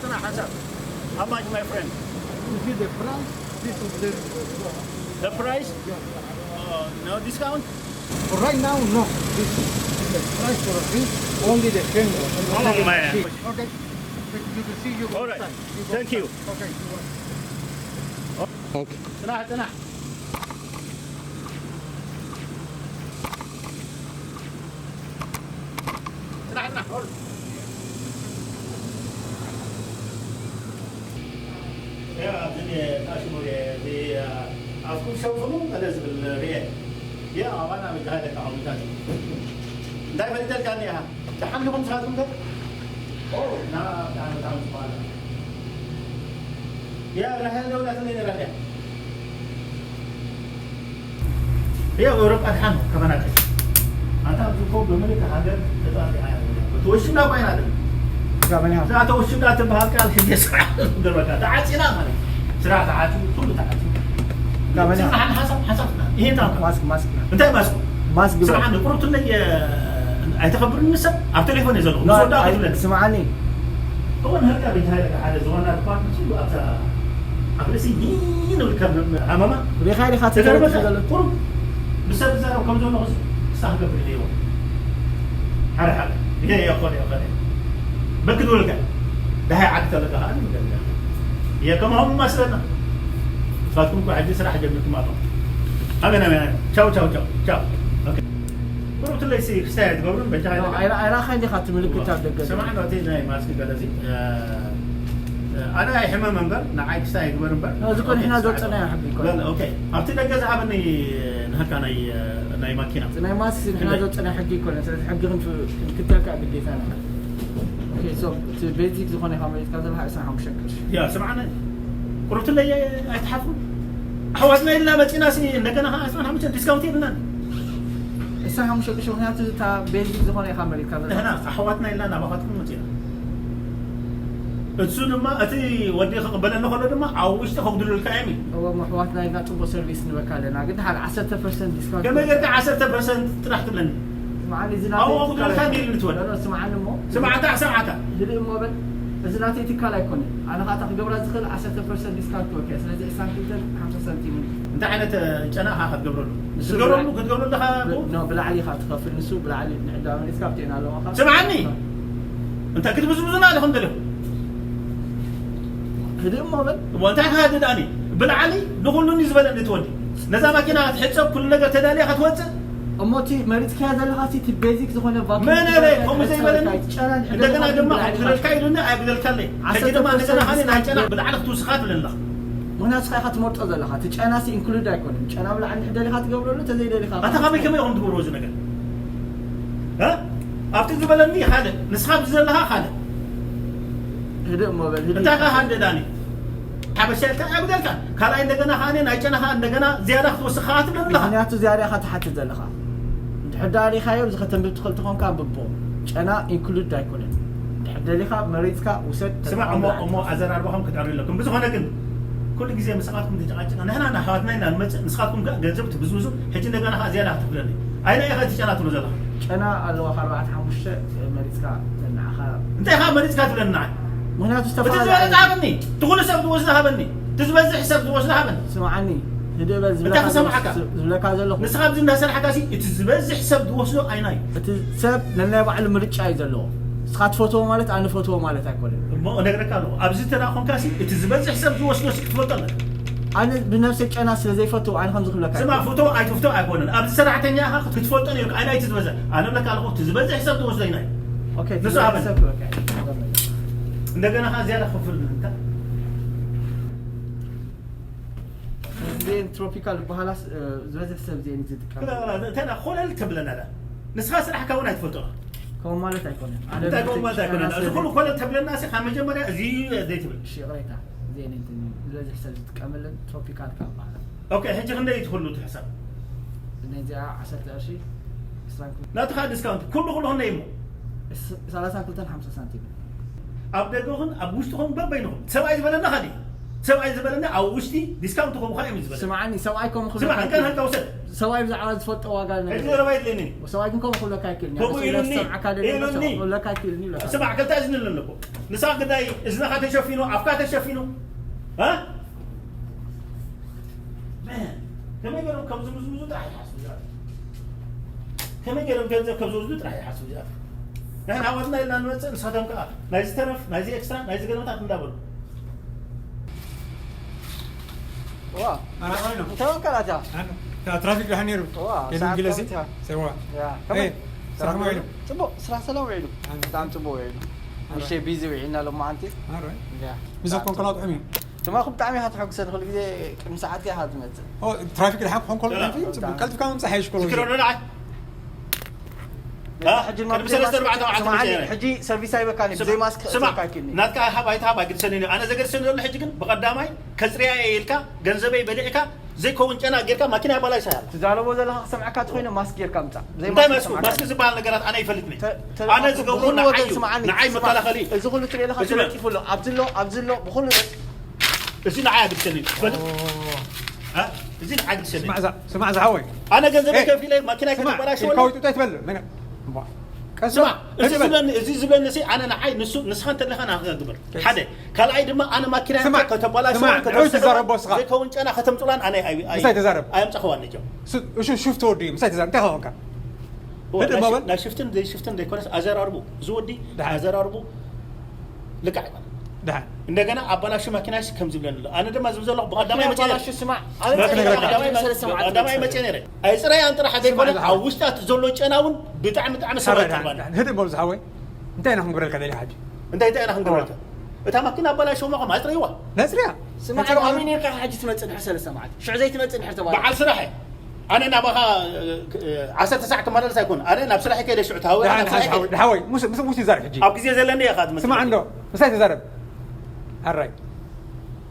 How much, my friend? You see the price? This is the The price? Uh, no discount? For right now, no. This is the price for this, only the same one. Oh, man. Okay. You can see you All right. Inside. You go Thank you. inside. Okay. You want Okay. ጽናሕ ጽናሕ። ጽናሕ ጽናሕ። ያ፣ እዚ ታሽሙ የ-፣ እዚ፣ አ፣ ኣፍኩም ሸውፍኑ፣ ገለ ዝብል ርኤ። ያ፣ ኣባና ብቻ ሃይለ ካሁን ታሽ። እንታይ ፈሊጠልካ እኒኣ? ደሓን ዲኹም ንስኻትኩም ከ? ኦ፣ ና፣ ብጣዕሚ፣ ብጣዕሚ ጽቡቕ። ያ፣ ራሄል ደውላትለይ ነይራ ድያ? ያው ኤውሮጳ ድሓን ነው ከመናቀሽ። ኣንታ ኣብዚ እኮ ብምልክ ሃገር ተጻፊ ኣያ። ተወሽና ኮይና ደ። ጋበኛ እዛ ተወሽና ትበሃል ቃል ሕጂ ስራሕ ገርበካ። ተዓጺና ማለት። ስራሕ ተዓጺ፣ ኩሉ ተዓጺ። ጋበኛ ስራሕ ሓሳብ ሓሳብና። ይሄ ታውቃ። ማስክ ማስክ እንታይ ማስክ? ማስክ ግበር ስራሕ ንቁርብትለይ ኣይተኸብርን ንሰብ ኣብ ቴሌፎን እየ ዘለኹ። ምስ ወዳእኩ ትብለኒ። ስምዓኒ እወን ህርካ ቤት ሃይለ ሓደ ዝኾና ዲፓርትመንት ኩሉ ኣብታ ኣብ ርእሲ ይንብል ከም ሃመማ ሪኻ ሪኻ ተገርመካ ትገለጥ ዘሎ ቁሩብ ብሰብ ዝዛረብ ከም ዘሎ ክስ ክስታ ክገብር ኢለዎ። ሓደ ሓደ ይሄ የኾነ የኾነ በክድ ወልካ ደሃይ ዓዲ ተለካ ኸዓ ንገርካ። ይሄ ከማሁም ማስለና ንስኻትኩም እኮ ሕጂ ስራሕ ጀሚርኩም ኣለኹም። ኣበና ኣበና ቻው ቻው ቻው ቻው። ኦኬ። ቁሩብ ትለይሲ ክስታይ ኣይትገብሩን በጃ ሃይለ ኣይራ- ኣይራኻይ ዲኻ እቲ ምልክት ኣብ ደገ ዘሎ? ስማዕ፣ እቲ ናይ ማስክ ገለዚ ኣነ ኣይሕመም እምበር ንዓይ ክስታይ ኣይግበር እምበር። እዚ እኮ ንሕና ዘውፀናዮ ሕጊ እኮ እዩ። በል፣ ኦኬ። ኣብቲ ደገ ዝሃበኒ ንህካ ናይ ናይ ማኪና እቲ ናይ ማስክ ንሕና ክንደይ? ዘውፀናዮ ሕጊ ኣይኮነን። ስለዚ ሕጊ ክንፍ- ክንክተልካ ግዴታ ነው። ኦኬ፣ ሶ እቲ ቤዚክ ዝኾነ ኢኻ መሊጥካ ዘለኻ ዕስራን ሓሙሽተን ቅርሺ። ያ ስማዕና ቁርብትለይ ኣይትሓፍሩ። ኣሕዋትና ኢልና መፂና ሲ እንደገና ከዓ ዕስራን ሓሙሽተን ዲስካውንት የብልናን። ዕስራን ሓሙሽተን ቅርሺ ምክንያቱ እታ ቤዚክ ዝኾነ ኢኻ መሊጥካ ዘለኻ። ንሕና ኣሕዋትና ኢልና ናባኻትኩም መፂና። እሱ ድማ እቲ ወዲ ክቕበለኒ ከሎ ድማ ኣብ ውሽጢ ከጉድሉልካ እዮም። እዎም ኣሕዋትና ኢልና ፅቡቅ ሰርቪስ ንበካ ኣለና ግን ሓደ ዓሰርተ ፐርሰንት ዲስካውንት ከመይ ጌርካ ዓሰርተ ፐርሰንት ጥራሕ ትብለኒ? ስምዓኒ እዚ ኣብኡ ናተይ ኣጉድልካ ትካል እንዲሉ ንትወድ። ኖ፣ ኖ፣ ስምዓኒ እሞ ስማዕታ ስማዕታ ህድእ እሞ በል እዚ ናተይ ትካል ኣይኮነን ኣነ ካታ ክገብራ ዝኽእል ዓሰርተ ፐርሰንት ዲስካውንት ክበካ እየ ስለዚ ዕስራን ክልተን ሓምሳ ሳንቲም እዩ እንታይ ዓይነት ጨና ኢኻ ክትገብረሉ? ንሱ ክትገብረሉ ብላ- ክትገብረሉ ኣለኻ? ኖ ብላዕሊ ኢኻ ትኸፍል ንሱ ብላዕሊ ንዕዳ መሊስካ ኣብቲ ኢና ኣለዋኻ ስምዓኒ እንታይ ክትብዝብዙና ኣለኹም ደለኹም? ህድእ እሞ በል እሞ እንታይ ክሃድድ ኣኒ ብላዕሊ ንኹሉኒ ዝበለኒ ትወዲ ነዛ ማኪና ክትሕፀብ ኩሉ ነገር ተዳልያ ክትወፅእ እሞ እቲ መሪፅካያ ዘለኻ እቲ ቤዚክ ዝኾነ ቫኪዩም መን ኣለ ዝበለ ከምኡ ሕፃን ዘይበለኒ ካይ ጨና እንድሕር እንደገና ዘለካ ድማ ብላዕሊ ግደልካ ኢሉኒ ኣይግደልካለይ ሕጂ ድማ እንደገና ካኒ ናይ ጨና ብላዕሊ ክትውስኻ ትብለላ ምክንያቱ ስኻ ኢኻ ትመርጦ ዘለኻ እቲ ጨና ሲ ኢንክሉድ ኣይኮነን ጨና ብላዕሊ እንድሕር ደሊኻ ትገብረሉ ተዘይደሊኻ ኣታ ካበይ ከመይ ኢኹም ትገብርዎ እዚ ነገር እ? ኣብቲ ዝበለኒ ካልእ ንስኻ ኣብዚ ዘለኻ ካልእ ህድእ እሞ በል ህድእ እንታይ ከ ሃንደ ዳኒ ሓበሻ ኢልካ ኣይብለልካ ካልኣይ እንደገና ከኣ ናይ ጨና ከኣ እንደገና ዝያዳ ክትወስኽ ከኣ ትብለኒ ኣለኻ ምክንያቱ ዝያዳ ኢኻ ትሓትት ዘለኻ እንድሕር ደሊኻዮ እዚ ከተንብብ ትኽእል ተኾንካ ኣንብቦ ጨና ኢንክሉድ ኣይኮነን እንድሕር ደሊኻ መሪፅካ ውሰድ ስማዕ እሞ እሞ ኣዘራርባኹም ክትዕርዩ ኣለኩም ብዝኾነ ግን ኩሉ ግዜ ምሳኻትኩም ተጨቃጭቃ ንሕና ንኣሕዋትና ኢና ንመፅእ ንስኻትኩም ከ ገንዘብ ትብዝብዙ ሕጂ እንደገና ከኣ ዝያዳ ክትብለኒ ኣይና ኢኻ እቲ ጨና ትብሎ ዘለኻ ጨና ኣለዋ ካብ ኣርባዕተ ሓሙሽተ መሪፅካ ንዓኻ እንታይ ኢኻ መሪፅካ ትብለኒ ንዓይ ምክንያቱ እቲ ዝተፈላለዩ ዝበለፀ ሃበኒ እቲ ኩሉ ሰብ ዝወስዶ ሃበኒ እቲ ዝበዝሕ ሰብ ዝወስዶ ሃበኒ ስምዓኒ ህድእ በል እንታይ ክሰምዓካ? ዝብለካ ዘለኹ ንስኻ ኣብዚ እንዳሰራሕካ ሲ እቲ ዝበዝሕ ሰብ ዝወስዶ ኣይና እዩ እቲ ሰብ ነናይ ባዕሉ ምርጫ እዩ ዘለዎ ንስኻ ትፈትዎ ማለት ኣነ ፈትዎ ማለት ኣይኮነን እሞ እነግረካ ኣለኹ ኣብዚ ተራ ኮንካ ሲ እቲ ዝበዝሕ ሰብ ዝወስዶ ሲ ክትፈልጦ ኣለካ ኣነ ብነብሰይ ጨና ስለ ዘይፈትዎ ኣነ ከምዚ ክብለካ ስማ ፍቶ ኣይትፍቶ ኣይኮነን ኣብዚ ሰራሕተኛ ኢኻ ክትፈልጦ ነይሩካ ኣይና እቲ ዝበዝሕ ኣነ ብለካ ኣለኹ እቲ ዝበዝሕ ሰብ ዝወስዶ ኣይና እዩ ኦኬ ንሱ ትዛረብ ኣበል። ሰብ ክብለካ እየ። እንደገና ከ ዝያዳ ክፍል እንታ እዚኤን ትሮፒካል ዝበሃላስ እ፣ ዝበዝሕ ሰብ እዚኤን እዩ ዝጥቀም እንታይ ኮለል ተብለና ዳ ንስኻ ስራሕካ እውን ኣይትፈልጦ ከምኡ ማለት ኣይኮነን ኣነ እንታይ ከምኡ ማለት ኣይኮነን እዚ ኩሉ ኮለል ተብለና ሲ ካብ መጀመርያ እዚ እዩ ዘይትብል እሺ ይቕሬታ እዚኤን እንትን ዝበዝሕ ሰብ ዝጥቀመለን ትሮፒካል ካብ በሃላ ኦኬ ሕጂ ክንደይ ትኽሉ ትሕሳብ እነዚኣ ዓሰርተ ቅርሺ ዕስራን ክልተ ናትኻ ዲስካውንት ኩሉ ኩሉ ክንደይ እሞ ሰላሳን ክልተን ሓምሳ ሳንቲም ኣብ ደገኹን ኣብ ውሽጥኹም በበይንኹም ሰብኣይ ዝበለና ካሊእ ሰብኣይ ዝበለኒ ኣብ ውሽጢ ዲስካውንት ክህቡኻ እዮም ዝበለኒ። ስምዓኒ፣ ሰብኣይ ከምኡ ክብለካ ስማዕ፣ እንከን ኣይክእልን። ሃልካ ውሰድ። ሰብኣይ ብዛዕባ ዝፈልጦ ዋጋ ሕጂ ነገር ዘረባ የድልየኒ። ሰብኣይ ግን ከምኡ ክብለካ ኣይክእልን። ኣነ ስምዓካ ደለ ሰብኣይ ክብለካ ኣይክእልን ይብለካ። ስማዕ፣ ክልተ እዝኒ ኣለኒ እኮ። ንስኻ ግዳይ እዝንኻ ተሸፊኑ፣ ኣፍካ ተሸፊኑ። እ? መን? ከመይ ገይሮም ከም ዝምዝምዙ ጥራሕ ይሓስቡ እዚኣቶም። ከመይ ገይሮም ገንዘብ ከም ዝወስዱ ጥራሕ ይሓስቡ እዚኣቶም። ንሕና ኣሕዋትና ኢልና ንመጽእ፣ ንሳቶም ከኣ ናይዚ ተረፍ፣ ናይዚ ኤክስትራ፣ ናይዚ ገለመታት እንዳበሉ። ዋ። ኣራቕ ኮይኑ። እንታይ ወንከላታ? ኣነ፣ ትራፊክ ደሓን ነይሩ። ዋ፣ ከይዱ ሰዓት ገለሲ? ከምታ። ሰዋ። ያ፣ ኤ፣ ከመይ? ስራሕ ሰላም ውዒሉ? ውዒሉ? ጽቡቕ፣ ስራሕ ሰላም ውዒሉ። ኣነ። ብጣዕሚ ጽቡቕ ውዒሉ። ኣረ። ምሸት ቢዚ ውዒልና ሎማዓንቲ። ኣረ። ያ። ብዘኮንኩ ናጥዕም እዩ። ትማኹም ብጣዕሚ ኢኻ ትሐጉሰኒ፣ ኩሉ ግዜ ቅድሚ ሰዓት ኢኻ ትመጽእ። ኦ፣ ትራፊክ ድሓን ክኾን ከሎ ሰላም። ቀልጢፍካ ምምጻእ ሓይሽ ከሎ። ዝክሮ ዶ ደኣ? እ? ሕጂ ድማ ቅድሚ ብዘይ ሰለስተ ማስክ ኣርባዕተ መዓልቲ ስምዓኒ፣ መጺአ። ሕጂ ሰርቪስ ኣይበካን እዩ፣ ስማ-፣ ብዘይ ማስክ ስማ፣ ክትወካ ኣይክእልን እዩ። ናትካ ሃብ ኣይትሃብ ኣይግድሰንን እዩ። ኣነ ዘገድሰኒ ዘሎ ሕጂ ግን ብቐዳማይ ከጽርያ እየ ኢልካ ገንዘበይ በሊዕካ ዘይከውን ጨና ጌርካ ማኪና ኣባላሽያ ኣላ። ትዛረቦ ዘለኻ ክሰምዓካ ተኾይነ ማስክ ጌርካ ምጻእ። ብዘይ እንታይ ማስክ ማስክ? ክሰምዓካ ማስክ ዝበሃል ነገራት ኣነ ኣይፈልጥን እየ። ተ-፣ ተ-፣ ኣነ ዝገብሮ ብኹሉ ንዓይ ወገን እዩ። ስምዓኒ፣ ንዓይ ስማዕ። መከላኸሊ እዩ። እዚ ኩሉ ትሪኦ ዘለኻ እዚ ነ- ተለጢፉ ኣሎ። ኣብዚ ኣሎ፣ ኣብዚ ኣሎ፣ ብኹሉ እዚ ንዓይ ኣግድሰኒ እዩ። ትፈልጥ? ኦ። እ? እዚ ንዓይ ኣግድሰኒ እዩ። ስማዕ ዛ-፣ ስማዕ ዝሓወይ። ኣነ ገንዘበይ ኤ፣ ከፊለ ማኪናይ ስማዕ፣ ከተበላሽወኒ። ኢልካ ወይጡ እንታይ ትበል? መን-፣ እምቧ። ቀስ ስማዕ፣ በል፣ እዚ ቀስ በል። ዝብለኒ፣ እዚ ዝብለኒ ሲ ኣነ ንዓይ ንሱ፣ ንስኻ እንተለኻ ንዓኻ ግበር። ቀስ። ሓደ። ካልኣይ ድማ ኣነ ማኪናይ ስማዕ፣ ከተበላሽወን ስማዕ፣ ንዑ ከተስሕበን ትዛረቦ እስኻ። ዘይከውን ጨና ከተምጽላን ኣነ ኣይ-፣ ኣይ-፣ ምሳይ ተዛረብ። ኣየምጻኽዋን ነጆም። ሱ-፣ እሹ፣ ሽፍት ወዲ፣ ምሳይ ተዛረብ። እንታይ ኾንካ? ኦ፣ ህድእ ናይ ማ በል። ሽ-፣ ናይ ሽፍትን ዘይሽፍትን ዘይኮነስ ኣዘራርቡ። እዚ ወዲ ደሓን። ኣዘራርቡ ልክዕ ኣይኮነን። ደሓን። እንደገና ኣባላሹ ማኪናሽ ከም ዝብለኒ ኣሎ። ኣነ ድማ ዝብል ዘለኹ ብቐዳማይ መኪና መጽእ ነይረ። ኣባላሹ ስማዕ፣ ኣነ ብቐዳማይ መ-፣ ሰለስተ መዓልቲ ብቐዳማይ መጽእ መጽእ ነይረ። ኣይጽረያን ጥራሕ ስማዕ ዘይኮነ፣ ዝሓወይ። ኣብ ውሽጣ እቲ ዘሎ ጨና እውን ብጣዕሚ፣ ብጣዕሚ ሰብ ኣረ፣ ኣይጠቕማን። ደሓን፣ ደሓን። ህድእ በል ዝሓወይ። እንታይ ኢና ክንገብረልካ ደሊኻ ሕጂ? እንታይ፣ እንታይ ኢና ክንገብረልካ? እዋ። እታ ማኪና ኣባላሽዎ ማኹም ኣጽረይዋ። ነጽርያ። ስማዕ፣ ነጽርያ። ኣበይ ነርካ ሕጂ ትመጽእ ድሕሪ ሰለስተ መዓልቲ? ሽዑ ዘይትመጽእ ድሕሪ ተባለ። በዓል ስራሕ እየ። ኣነ ናባኻ፣ እ፣ እ፣ ዓሰርተ ሰዓት ክመላለስ ኣይኮን። ኣነ ናብ ስራሕ ከይደ ሽዑ ተሃወ፣ ደሓን፣ ናብ ስራሕ ሓንሳብ ከይደ። ሓወይ፣ ደሓወይ፣ ምስ፣ ምስ፣ ምስ ይዛረብ ሕጂ። ኣብ ግዜ ዘለኒ እየ ኻት ስማዕ እንዶ፣ ምሳይ ተዛረብ። ኣራይ።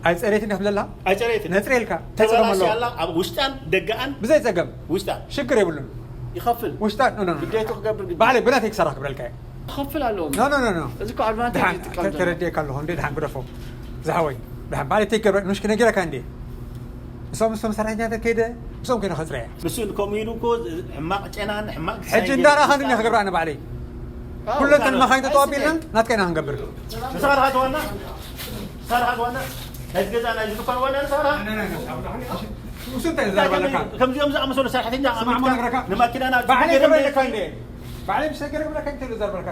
ኣይጸረየትን እያ ትብለላ? ኣይጸረየትን። ነጽሬልካ። እንታይ ጸገም ተበላሽያ ኣለዎ? ኣላ፣ ኣብ ውሽጣን ደገኣን። ብዘይ ጸገም። ውሽጣን። ሽግር የብሉን። ይኸፍል። ውሽጣን፣ ኖ፣ ኖ፣ ኖ። ግዴቱ ክገብር ግዴታ። ባዕለይ ብናተይ ክሰርሕ ክብለልካ እየ። ክኸፍል ኣለዎም። ኖ፣ ኖ፣ ኖ፣ ኖ። እዚ እኮ ኣድቫንቴጅ ደሓን፣ ይጥቀም ተ-፣ ዘሎ። ተረዲኤካ ኣለኹ። እንደ ደሓን ግደፎ። ዝሓወይ። ደሓን፣ ባዕለይ ተይገብረ፣ ንሽ ክነገረካ እንዴ? እሶም፣ እሶም ሰራሕተኛታት ከይደ፣ እሶም ከይደ ከጽረያ። ንሱ ከምኡ ኢሉ እኮ ሕማቕ ጨናን ሕማቕ ሕጂ ክሳይን እንዳረኣኻኒ ገይሩ ክገብራ ኣነ ባዕለይ። ኣዎ፣ ኩለተን ኣዎ። መኻይን ተጠዋቢልና፣ ኣይስደድ። ናትካ ኢና ክንገብር። ንስኻ ዲኻ እቲ ዋና? ንስኻ ዲኻ እቲ ዋና? ናይዚ ገዛ፣ ናይዚ ድኳን ዋና ንስኻ ዲኻ? እሱ እንታይ ዝዛረብ ኣለካ? ከምዚኦም ዝኣመሰሉ ሰራሕተኛ ስማዕ፣ ኣሚትካ ሞ ነገረካ። ንማኪናና ባዕለይ ዝገርም ክብለካ እንዴ? ባዕለይ ምስ ገርም ብለካ እንታይ ዝዛረብ ኣለካ?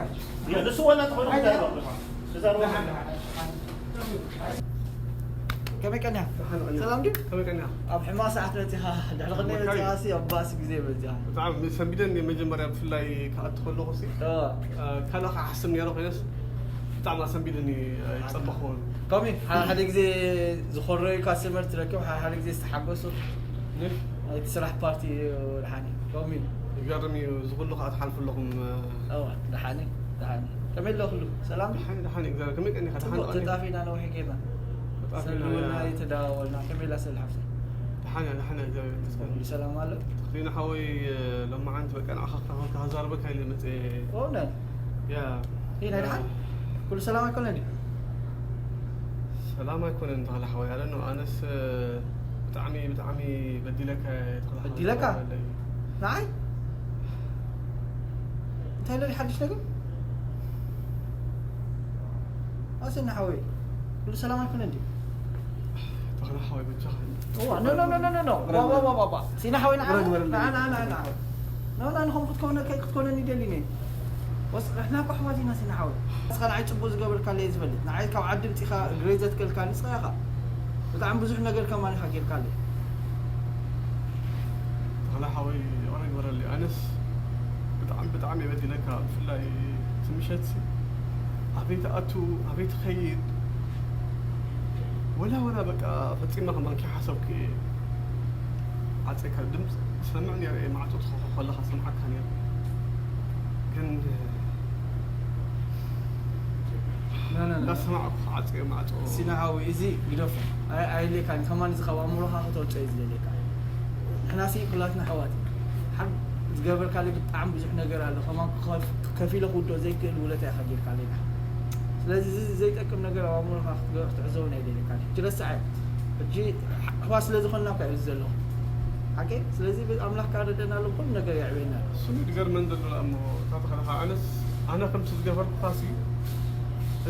ያ፣ ንሱ ዋና ተኾይኑ ኣይተ- ክዛረብ ኣለካ። ክዛረብ ኣለካ። ከመይ ቀንያ? ደሓን ቀንያ። ሰላም ድዩ? ከመይ ቀንያ? ኣብ ሕማቕ ሰዓት መጺኻ፣ ድሕሪ ክንደይ መካይ? መጺኻ ሲ ኣብ ባእሲ ግዜ መጺኻ? ብጣዕሚ ሰንቢደኒ መጀመርያ ብፍላይ ክኣቱ ከለኹ ሲ፣ እ። እ፣ ካልእ ክሓስብ ነይረ ኮይነስ ብጣዕሚ ኣሰንቢድኒ፣ እ፣ ኣይጸበኹን። ከምኡ ሓደ፣ ሓደ ግዜ ዝኾረዩ ካስተመር ትረክብ፣ ሓደ፣ ሓደ ግዜ ዝተሓገሱ። ን? እቲ ስራሕ ፓርቲ እዩ ደሓን እዩ። ከምኡ እዩ። ይገርም እዩ፣ እዚ ኩሉ ከዓ ትሓልፉ ኣለኹም፣ እ። እዋ፣ ደሓን እዩ፣ ደሓን እዩ። ከመይ ኣሎ ኩሉ? ሰላም? ደሓን፣ ደሓን እዩ፣ እግዚኣብሔር። ከመይ ቀኒኻ? ደሓን ጽቡቕ፣ ቀኒኻ? ተጣፊእና ነዊሕ ጌርና። ተጣፊእና፣ ሰልድወና ያ። ኣይተደዋወልና። ከመይ ኣላ ሰል ሓፍተይ? ደሓን እያ፣ ደሓን እያ፣ እግዚኣብሔር ይመስገን። ኩሉ ሰላም ኣሎ? ተኽሊና ሓወይ፣ ሎማዓንቲ በቃ ንዓኻ ክራኸብካ ክዛረበካ ኢለ መጽየ። እውነት? ያ። ይህ ናይ ያ። ደሓን? ኩሉ ሰላም ኣይኮነን እዩ? ሰላም ኣይኮነን ተኽለ ሓወይ፣ ኣለ ነው። ኣነስ ብጣዕሚ፣ ብጣዕሚ በዲለካ እየ ተኽለ ሓወይ፣ በዲለካ? ተቐበለለይ። ንዓይ? እንታይ ኣሎ ሓድሽ ነገር? ኣሰና ሓወይ፣ ኩሉ ሰላም ኣይኮነን ድዩ? ተኽለ ሓወይ፣ በጃኻ። እዋ፣ ኖ፣ ኖ፣ ኖ። ዋ፣ ዋ፣ ዋ፣ ዋ፣ ዋ። ሲና ሓወይ፣ ንዓ፣ ብረግ በረለይ። ንዓ፣ ንዓ፣ ንዓ፣ ንዓ። ኖ፣ ኖ፣ ንኹም ክትኮነ-፣ ክትኮነኒ ደሊኒ። ወስ-፣ ንሕና እኮ ኣሕዋት ኢና፣ ሲና ሓወይ። ንስኻ ንዓይ ጽቡቕ ዝገበርካለይ ዝፈልጥ። ንዓይ ካብ ዓዲ ምጺኻ ግሬስ ዘትከልካኒ ንስኻ ኢኻ። ብጣዕሚ ብዙሕ ነገር ከማን ኢኻ ጌርካለይ። ተኽለ ሓወይ፣ ይቕረ ግበረለይ። ኣነስ ብጣዕሚ፣ ብጣዕሚ እየ በዲለካ። ብፍላይ እቲ ምሸትሲ ኣበይ ትኣቱ፣ ኣበይ ትኸይድ፣ ወላ፣ ወላ በቃ ፈጺመ ከማን ከይሓሰብኩ እየ ዓጽየካ። ድምፂ ሰምዕ ነይረ እየ፣ ማዕጾ ትኸኾ ከለኻ ሰምዓካ ነይረ። ግን ና፣ ና፣ ና። እንዳሰማዕኩ ክዓጽዮ ማዕጾ። ሲና ሓወይ፣ እዚ ግደፎ። ኣይ-፣ ኣየድልየካን እዩ። ከማን እዚ ካብ ኣእምሮኻ ከተውፅኦ እዩ ዝደልየካ። ንሕናሲ ኩላትና ኣሕዋት ኢና። ሓብ-፣ ዝገበርካለይ ብጣዕሚ ብዙሕ ነገር ኣሎ። ከማን ክኸፍ-፣ ከፊለ ክውድኦ ዘይክእል ውለታ ኢኻ ጌርካለይ። ስለዚ እዚ ዘይጠቅም ነገር ኣብ ኣእምሮኻ ክትገ- ክትዕዘቦ ናይ ደልየካ ሕጂ ረስዓዮ። ሕጂ ኣሕዋት ስለ ዝኾንና እኳ እዩ እዚ ዘለኹ ሓቂ። ስለዚ ኣምላኽ ከኣ ረደና ኣሎ፣ ኩሉ ነገር የዕብየና ኣሎ። ስሙ ድገርመን ዘሎ እሞ እታ ተኸለኻ ኣነስ ኣነ ከምቲ ዝገበርኩኻሲ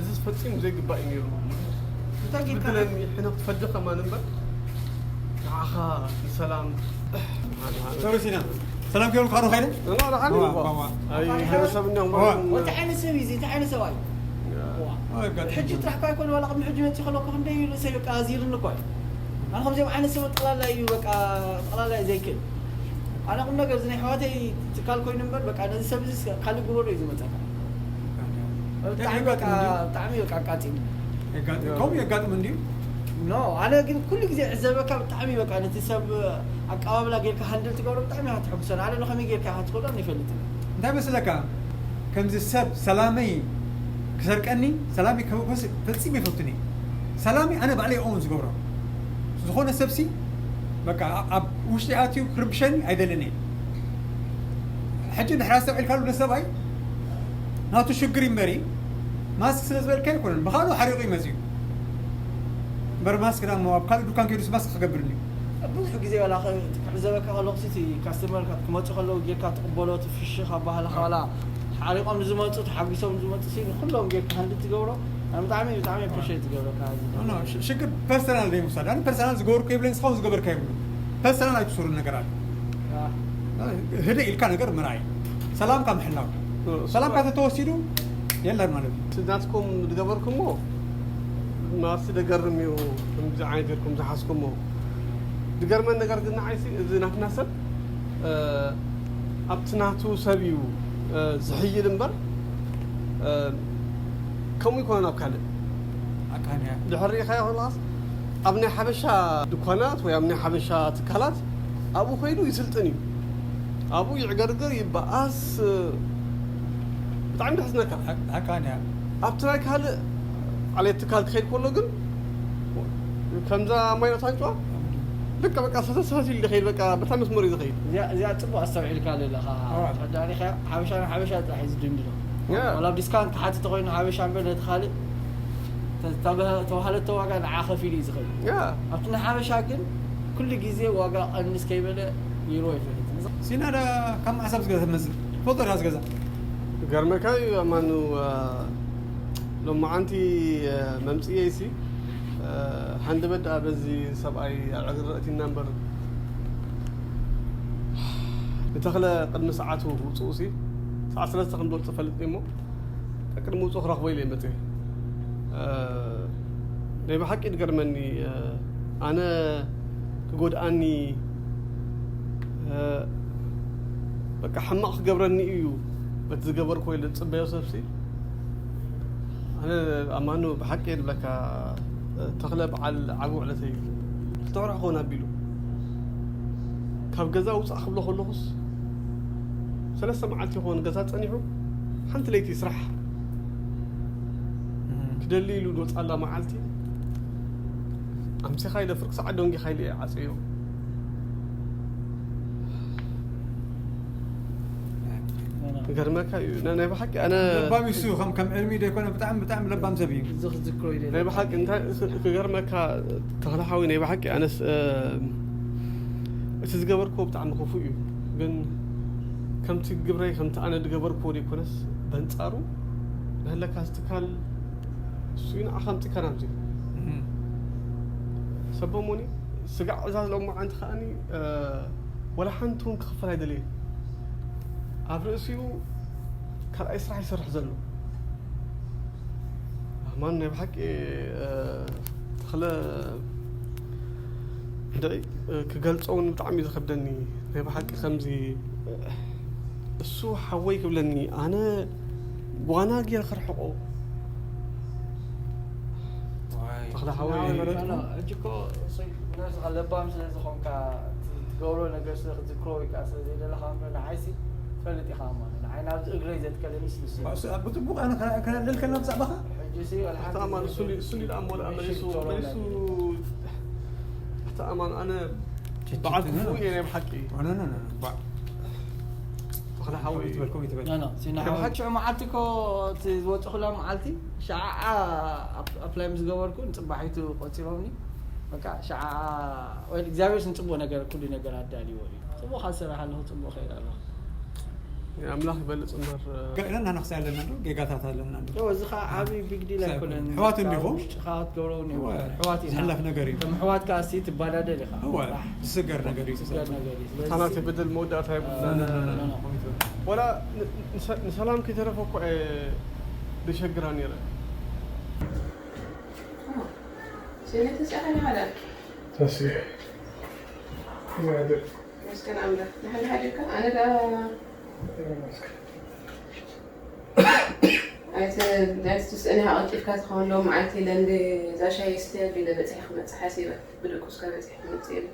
እዚ ፈጺሙ ዘይግባእ እዩ ነይሩ። እንታይ ጌርካ? ብትለኒ ሕነ ክትፈዲ ከማን እምበር ንዓኻ ንሰላም ሶሪ ሲና ሰላም ገይሩ ካዶ ኸይደ እና ደሓን እዋ፣ እኮ። እዋ። ኣይ ገለሰብ እንዲኦም እዋ። ወንቲ ዓይነት ሰብ እዩ እዚ፣ እንታይ ዓይነት ሰብኣይ እዩ? እዋ። ኣጋጢሙ። ሕጂ ጥራሕ እኳ ኣይኮነ ዋላ ቅድሚ ሕጂ መፂእ ከለኩ ክንደይ ርእሰይ በቃ ኣዚርኒ እኳ እዩ። ኣነ ከምዚኦም ዓይነት ሰብ ጠቕላላ እዩ በቃ ጠቕላላ እዩ ዘይክእል። ኣነ ቁም ነገር እዚ ናይ ኣሕዋተይ ትካል ኮይኑ እምበር በቃ ነዚ ሰብ እዚ ካልእ ግበሮ እዩ ዝመፀካ። ብጣዕሚ በቃ ብጣዕሚ በቃ ኣቃፂሉ። የጋጥም ከምኡ የጋጥም እንዲዩ ኖ ኣነ ግን ኩሉ ግዜ ዕዘበካ ብጣዕሚ በቃ ነቲ ሰብ ኣቀባብላ ጌርካ ሃንድል ትገብሮ ብጣዕሚ ኢኻ ትሕጉሰን ኣነ ንኸመይ ጌርካ ኢኻ ትኽእሎ ኣይፈልጥን እንታይ መስለካ ከምዚ ሰብ ሰላመይ ክሰርቀኒ ሰላመይ ከበኮስ ፈጺሙ ይፈቱኒ ሰላመይ ኣነ ባዕለይ ኦን ዝገብሮ ዝኾነ ሰብሲ በቃ ኣብ ውሽጢ ኣትዩ ክርብሸኒ ኣይደልን እየ ሕጂ ድሕር ኣስተውዒልካሉ ነሰብኣይ ናቱ ሽግር ይመሪ ማስክ ስለ ዝበልካ ኣይኮነን ብኻልኡ ሓሪቑ ይመፅዩ እምበር ማስክ ዳሞ ኣብ ካልእ ዱካን ከይዱስ ማስክ ክገብርኒ ብዙሕ ግዜ ዋላ ክዕዘበካ ከለኩ እቲ ካስተመር ክመፁ ከለዉ ጌርካ ትቕበሎ እቲ ፍሽኽ ኣባህልኻ ዋላ ሓሪቖም ንዝመፁ ተሓጒሶም ዝመፁ ሲ ንኩሎም ጌርካ ሃንድል ትገብሮ ኣነ ብጣዕሚ ብጣዕሚ ኣፕሪሼት ትገብረካ ሽግር ፐርሰናል ዘይምውሳድ ኣነ ፐርሰናል ዝገበርኩ የብለኝ እስኻውን ዝገበርካ የብሉ ፐርሰናል ኣይትሰሩ ነገር ኣለ ህደ ኢልካ ነገር ምርኣይ ሰላምካ ምሕላው ሰላምካ ተተወሲዱ የለን ማለት እዩ ናትኩም ዝገበርኩሞ ማርሲ ደገርም እዩ ከምዚ ዓይነት ጌርኩም ዝሓዝኩሞ ዝገርመን ነገር ግን ንዓይሲ እዚ ናትና ሰብ ኣብቲ ናቱ ሰብ እዩ ዝሕይል እምበር ከምኡ ይኮነ ናብ ካልእ ኣካንያ ድሕር ሪኢኻዮ ከለኻስ ኣብ ናይ ሓበሻ ድኳናት ወይ ኣብ ናይ ሓበሻ ትካላት ኣብኡ ከይዱ ይስልጥን እዩ ኣብኡ ይዕገርገር ይበኣስ ብጣዕሚ ደሕዝነካ ኣካንያ ኣብቲ ናይ ካልእ ዓሌት ትካል ክኸይድ ከሎ ግን ከምዛ ማይኖት ኣንጭዋ ልካ በቃ ሰተሰት ኢሉ ዝኸይድ በቃ በታ መስመር እዩ ዝኸይድ እዚኣ እዚኣ ፅቡቅ ኣስተውዒልካ ኣለኻ ኣዎ። ተዳሪኻ ሓበሻ ንሓበሻ ጥራሕ እዩ ዝድንድኖ ያ። ዋላ ዲስካውንት ክሓትት ኮይኑ ሓበሻ እምበር ነቲ ካልእ ተ- ተበ- ተባህለቶ ዋጋ ንዓ ከፊሉ እዩ ዝኸይድ ያ ኣብቲ ንሓበሻ ግን ኩሉ ግዜ ዋጋ ቀንስ ከይበለ ይርዎ ይፈልጥ ሲናዳ ካብ ማዕሳብ ዝገዛ ትመስል ትፈልጦ ዳ ዝገዛ ገርመካ እዩ ኣማኑ ሎማዓንቲ መምፅየይ ሲ ሃንደበት ደኣ በዚ ሰብኣይ ኣብ ዕግሪ ረእቲና እምበር ንተኽለ ቅድሚ ሰዓቱ ውፅኡ ሲ ሰዓት ሰለስተ ከም ዝወፅእ ፈልጥ እሞ ቅድሚ ውፅኡ ክረኽቦ ኢለ መፅእ ናይ ብሓቂ ድገርመኒ ኣነ ክጎድኣኒ በቃ ሕማቕ ክገብረኒ እዩ በቲ ዝገበርኩ ወይ ዝፅበዮ ሰብሲ ኣነ ኣማኑ ብሓቂ እየ ዝብለካ ተኽለ በዓል ዓቢ ውዕለተይ እዩ ክልተ ወርሒ ክኸውን ኣቢሉ ካብ ገዛ ውፃእ ክብሎ ከለኹስ ሰለስተ መዓልቲ ይኸውን ገዛ ፀኒሑ ሓንቲ ለይቲ ስራሕ ክደሊ ኢሉ ዝወፃላ መዓልቲ ኣምሲኻ ይደፍር ክሳዕ ደንጊኻ ኢለ እየ ዓፅዮ ገርመካ እዩ ናይ ብሓቂ ኣነ ለባም ይሱ ከም ከም ዕልሚ ዶ ይኮነ ብጣዕሚ ብጣዕሚ ለባም ሰብ እዩ እዚ ክዝክሮ ኢለ ናይ ብሓቂ እንታይ ክገርመካ ተኽለ ሓዊ ናይ ብሓቂ ኣነስ እቲ ዝገበርክዎ ብጣዕሚ ክፉእ እዩ ግን ከምቲ ግብረይ ከምቲ ኣነ ዝገበርክዎ ዘይኮነስ በንፃሩ ንህለካ ትካል እሱ ንዓኻ ኣምፂካ ናብዚ ሰቦሙኒ ስጋዕ እዛ ዝለምዓንቲ ከዓኒ ወላ ሓንቲ እውን ክኽፈል ኣይደለየ ኣብ ርእሲኡ ካልኣይ ስራሕ ይሰርሕ ዘሎ ኣማን ናይ ብሓቂ ተኽለ ክገልፆ እውን ብጣዕሚ እዩ ዝከብደኒ ናይ ብሓቂ ከምዚ እሱ ሓወይ ክብለኒ ኣነ ጓና ገይረ ክርሕቆ ተኽለ ሓወይ ሕጂ እኮ ነብስኻ ለባም ስለ ዝኾንካ ትገብሮ ነገር ስለ ክትዝክሮ ወይ ከዓ ስለ ዘይደለኻ እምበር ንዓይሲ ትፈልጥ ኢኻ እማ ንዓይ ናብዚ እግረይ ዘትከለኒ ስልስ ብፅቡቅ ኣነ ከለልከና ብዛዕባኻ ሕጂ ሲ ኣማን እሱ ኢሉ ኣሞ መሊሱ መሊሱ ኣማን ኣነ በዓል ክፉእ እየ ናይ ብሓቂ ሓዊ ይትበል፣ ከምኡ ይትበል። ኖ፣ ኖ፣ ሲና ከም ሓዊ። ሓድሽዑ መዓልቲ እኮ እቲ ዝወፅኹላ መዓልቲ፣ ሸዓ ኣፕ-፣ ኣፕላይ ምስ ገበርኩ፣ ንፅባሒቱ ቆፂሮምኒ። በቃ፣ ሸዓ፣ ወይ እግዚኣብሔርስ ንፅቡቕ ነገር፣ ኩሉ ነገር ኣዳልዎ እዩ። ፅቡቕ ካብ ዝሰርሕ ኣለኹ፣ ፅቡቕ ከይድ ኣለኹ። ኣምላኽ ይበልፅ እምበር። ገ-፣ ነናኽሲ ኣለና ዶ? ጌጋታት ኣለና ዶ? ዮ፣ እዚ ኸዓ ዓብዪ ቢግ ዲል ኣይኮነን። ኣሕዋት እንዲኹም? ውሽጥኻ ክትገብሮ እውን እወ፣ ይብልካ። ኣሕዋት ኢና። ዝሕለፍ ነገር እዩ። ከም ኣሕዋት ከኣ እስቲ ትባዳደል ኢኻ። እወ፣ ዝስገር ነገር እዩ። ዝስገር ነገር እዩ። ስለዚ እታ ናተይ በደል መወዳእታ የብሉን። ኖ፣ ኖ፣ ኖ፣ ኖ፣ ኖ። ወላ ን-፣ ንሰ-፣ ንሰላም ከይተረፈ እኮ እየ ደሸግራ ነይረ። ስለ ተስኣ ኸነ ሓዳር። ተስኣ። ይማድር። መስገን ኣምላኽ። ንሓደ ሓዲርካ? ኣነ ደኣ ኣይተ-፣ ኣይተ ትስእኒ ሃቐልጢፍካ ትኸውን ሎም መዓልቲ ኢለ እንደ እዛ ሻሂ ስተያ ቢለ በጺሐ ክመጽእ ሓሲበ። ብድቁስ ከበጺሐ ክመጽእ ኢለ።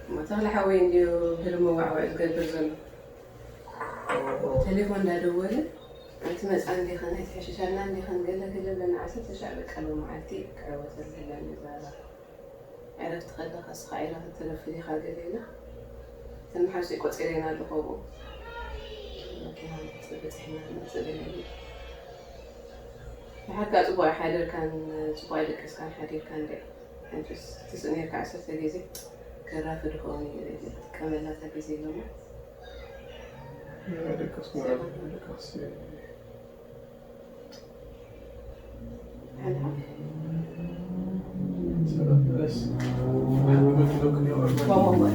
እሞ ተኽለ ሓወይ እንድዩ ብህልም መዋዕዋዒ ዝገብር ዘሎ። ቴሌፎን እንዳደወለ፣ ኣይትመጽኣን ዲኽን፣ ኣይትሕሽሻና እንዲኽን፣ ገለ ገለ ብለና ዓሰርተ ሻዕ በቃ ሎም መዓልቲ ክዕወተልና ኢላ እዛ ዕረፍቲ ከለኻ እስኻ ዒላ ክትረፍድ ኢኻ ገለ ኢላ። እተን መሓዙተይ ቆጺረን ኣለኹ ኣብኡ። መኪና ንመጽእ በጺሕና ንመጽእ ገለ ኢላ። ብሓቂ ጽቡቕ ኣይሓደርካን፣ ጽቡቕ ኣይደቀስካን ሓዲርካ እንድዒ። ሕንጭስ ትስእ ኔርካ ዓሰርተ ግዜ። ከራፍድ ይኸውን እዩ ኢለ እየ ዝጥቀመላ እታ ግዜ ኢሎሞ። ኣይደቀስኩ ማለት እዩ። ደቀስ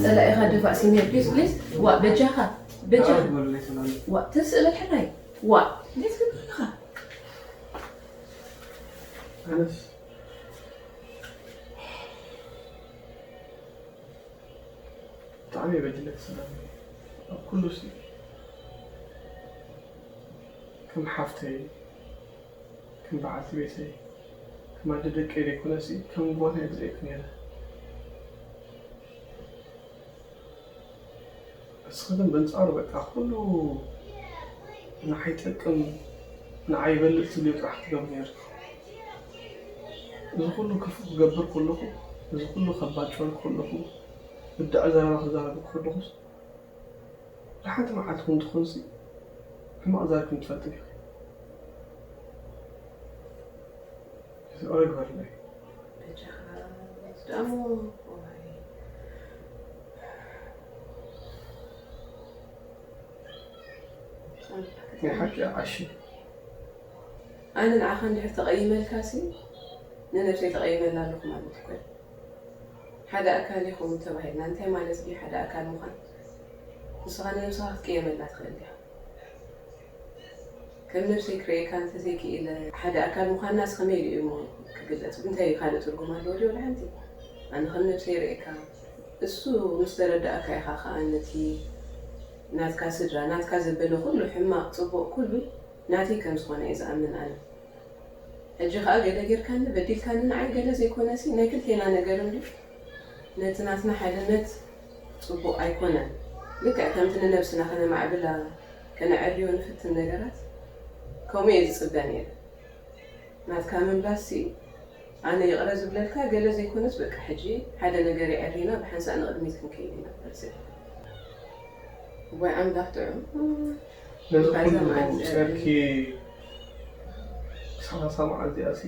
ጸላኢኻ ድፋእ ሲኒየር ፕሊዝ ፕሊዝ። ዋ በጃኻ በጃኻ። ዋ ተስእ በል ሕራይ። ዋ እንታይ ትገብር ኣለኻ? ኣነስ ብጣዕሚ እየ በዲለኪ ሰላም። ኣብ ኩሉ ሲ ከም ሓፍተይ፣ ከም በዓልቲ ቤተይ፣ ከም ኣደ ደቀይ ዘይኮነሲ ከም ጓል እየ ዝርእየኪ ነይረ። እስኺ ግን በንጻሩ በቃ ኩሉ ንዓይ ይጠቅም፣ ንዓይ ይበልጽ ትብልዮ ጥራሕ ትገብሪ ነይርኪ። እዚ ኩሉ ክፉእ ክገብር ከለኹ፣ እዚ ኩሉ ከባጭወልኪ ከለኹ፣ ብዳዕ ዘረባ ክዛረበኪ ከለኹስ፣ ብሓንቲ መዓልቲ እውን ትኹንሲ ሕማቕ ዛሪብክኒ ትፈልጢ ዲኺ? እዚ ኦይ ግበርለይ። በጃኻ ዝደኣሞ፣ ዋይ። ናይ ሓቂ ዓሺ። ኣነ ንዓኻ እንድሕር ተቐይመልካሲ፣ ንነብሰይ ተቐይመላ ኣለኹ ማለት እኮ እዩ። ሓደ ኣካል ኢኹም ተባሂልና፣ እንታይ ማለት ድዩ ሓደ ኣካል ምዃን? ንስኻ ንነብስኻ ክትቅየመላ ትኽእል ዲኻ? ከም ነብሰይ ክርእየካ እንተዘይክኢለ፣ ሓደ ኣካል ምዃንናስ ከመይ ኢሉ እዩ እሞ ክግለጽ? እንታይ ካልእ ትርጉም ኣለዎ ድዩ? ወላ ሓንቲ። ኣነ ከም ነብሰይ ይርእየካ። እሱ ምስ ተረዳእካ ኢኻ ኸኣ ነቲ ናትካ ስድራ፣ ናትካ ዘበለ ኩሉ ሕማቕ፣ ጽቡቕ፣ ኩሉ ናተይ ከም ዝኾነ እየ ዝኣምን ኣነ። ሕጂ ኸኣ ገለ ጌርካኒ፣ በዲልካኒ፣ ንዓይ ገለ ዘይኮነሲ ናይ ክልቴና ነገር እንድዩ። ነቲ ናትና ሓድነት ጽቡቕ ኣይኮነን። ልክዕ ከምቲ ንነብስና ከነማዕብላ፣ ከነዐርዮ ንፍትን ነገራት፣ ከምኡ እየ ዝጽበ ነይረ። ናትካ ምምላስሲ፣ ኣነ ይቕረ ዝብለልካ ገለ ዘይኮነስ፣ በቃ፣ ሕጂ ሓደ ነገር የዐሪና፣ ብሓንሳእ ንቕድሚት ክንከይድ ኢና። That's it። ወይ ኣምላኽ ጥዑም። ነዚ ባዛ ኩሉ መዓልቲ ጸርኪ ሰላሳ መዓልቲ ኣሲ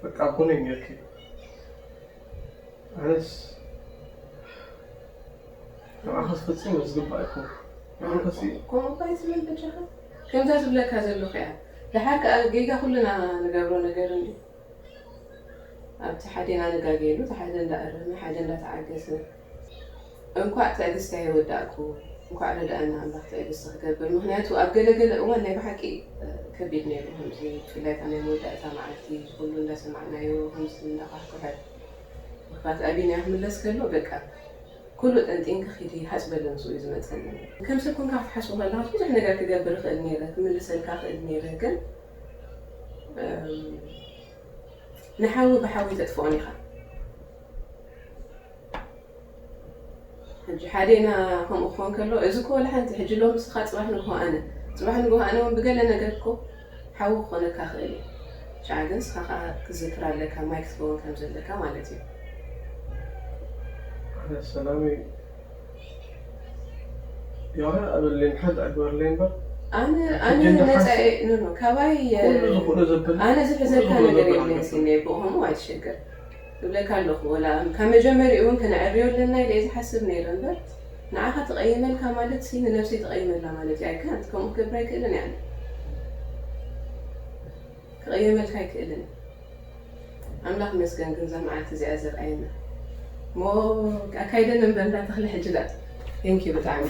በቃ ጎነይ ኔርኪ። ኣነስ ንዓኺ ክፍጽም ዝግባእ ኣይኮንኩ። ንዓኺሲ ከምኡ እኳ ኣይትበል በጃኻ። ከምዛ ዝብለካ ዘለኹ እያ። ደሓር ከኣ ጌጋ ኩልና ንገብሮ ነገር እንድዩ። ኣብቲ ሓዴና ንጋገየሉ፣ እቲ ሓደ እንዳኣረመ፣ ሓደ እንዳተዓገሰ። እንኳዕ ትዕግስቲ ኣይወዳእኩ፣ እንኳዕ ረድኣና ኣምላኽ ትዕግስቲ ክገብር። ምኽንያቱ ኣብ ገለገለ እዋን ናይ ብሓቂ፣ እ፣ ከቢድ ነይሩ። ከምዚ ብፍላይ እታ ናይ መወዳእታ መዓልቲ፣ እዚ ኩሉ እንዳሰማዕናዮ፣ ከምዚ እንዳኳሕኩሐ፣ ምኽፋት ኣቢና ክምለስ ከሎ፣ በቃ፣ ኩሉ ጠንጢንኪ ኪዲ፣ ሃጽ በለ ምስኡ እዩ ዝመጸኒ። ከም ሰብ ኮንካ ክትሓስቦ ከለኻስ፣ ብዙሕ ነገር ክገብር እኽእል ነይረ፣ ክምልሰልካ እኽእል ነይረ፣ ግን፣ እም፣ ንሓዊ ብሓዊ ተጥፍኦን ኢኻ። ሕጂ ሓዴና ከምኡ ክኾን ከሎ፣ እዚ እኮ ወላ ሓንቲ ሕጂ ሎሚ ንስኻ ጽባሕ ንግሆ ኣነ፣ ጽባሕ ንግሆ ኣነ እውን ብገለ ነገር እኮ ሓዊ ክኾነካ ክእል እዩ። ሽዓ ግን ንስኻ ከኣ ክትዝክር ኣለካ፣ ማይ ክትከውን ከም ዘለካ ማለት እዩ። ኣነ ሰላመይ ያረ ኣበለይን ሓድ ኣግበርለይ እምበር ኣነ ኣነ ሕጂ እንዳ ነፃ ሓስ- እየ ኖ ኖ ካባይ ኩሉ ዝኽእሎ ዘብል ኣነ ዝሕዘካ ኩሉ ነገር ዘብል የብለይን ኣገባብ። ሲነ ብኦሆሙ ኣይትሸገር እብለካ ኣለኹ ወላ ካብ መጀመሪኡ እውን ከነዕርዮ ኣለና ኢለ እየ ዝሓስብ ነይረ እምበር ንዓኻ ተቐይመልካ ማለት ሲ ንነብሰይ ተቐይመላ ማለት እዩ ኣይካንት ከምኡ ክገብር ኣይክእልን እየ ኣነ ክቐየመልካ ኣይክእልን ኣምላኽ መስገን ግን እዛ መዓልቲ እዚኣ ዘርኣየና ሞ ኣካይደን እምበር እንዳተኽለ ሕጂ ዳ ቴንኪ ብጣዕሚ